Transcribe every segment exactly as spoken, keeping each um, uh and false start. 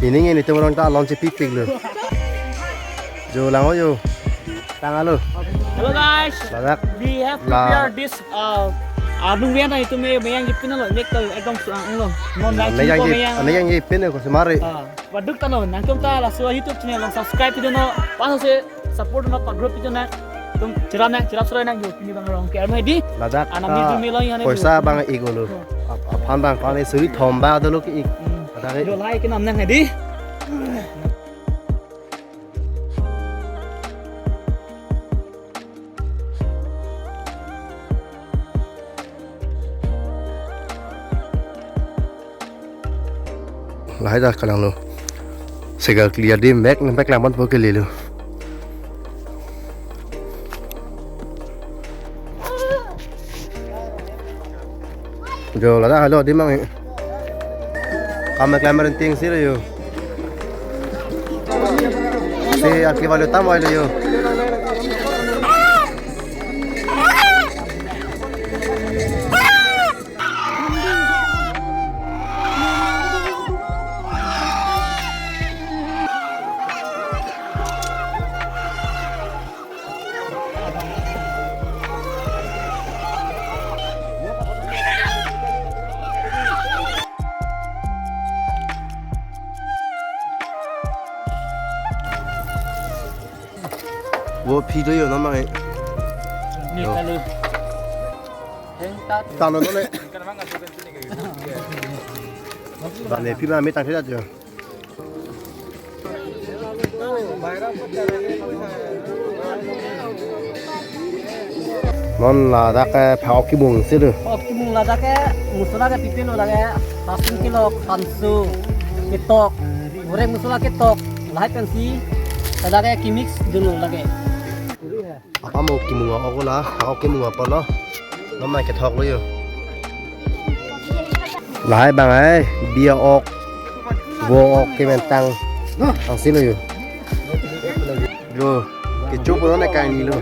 Pining ini tuh orang ta launch pipik lo. Jo lang o jo. Tanglo. Hello guys. Ladak. We have La- prepared this uh, arnung rian itu me meyang jipin lo, mek tal ekdom suang lo. Non lang Meyang jipin ko ji, meyang. Meyang jipin ko semari. Ah, waduk tano, nangtum ta laso YouTube channel along subscribe pidono, pas se support no pa group pidono. Tum chira na, chira sura na yo pini bang rong ke armai di. Ladak Anam ta di dumi lo, yang ane poisa bu. Bang ik olo. Oh. Ap-, aphan bang kani suri thom ba dolo ke ik. Hmm. Ladak ke. Jo like nam nang di. Lahai ta kalang lo. Segal clear di mek nang pek lampan po ke lelo. Jo ladak halo di mang. Kami kelameran ting sih yo. Si aki balu tam balu yo. Wo phi do yo na mai. Ni Yo. Kalu. Heng ta. Tano no le. Bang ne phi ma mi tang thela jo. Non ladak ke phak kimung si do. Phak kimung ladak ke musala ke pipin lo ladak ke, tasing kilo kansu, ketok, goreng musala ketok, lahai pensi ladak ke kimix dulu lagi. Apa mo kimung ako la, ako kimung apa lo? Mama kethok lo yo. Lahai bang ai, bia ok, vo ok kementang. Ang silo yo. Yo, kecho puno na kang ni lo.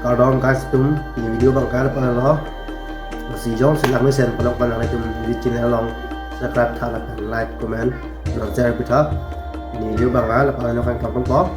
Kardom guys atum, pini video bang kar pa lo. Lasi jongsi lang mesen palok panang atum, neli channel along subscribe tha lapen like, comment, nang share pitha. Pini video bang kar pa lo kan kampung po.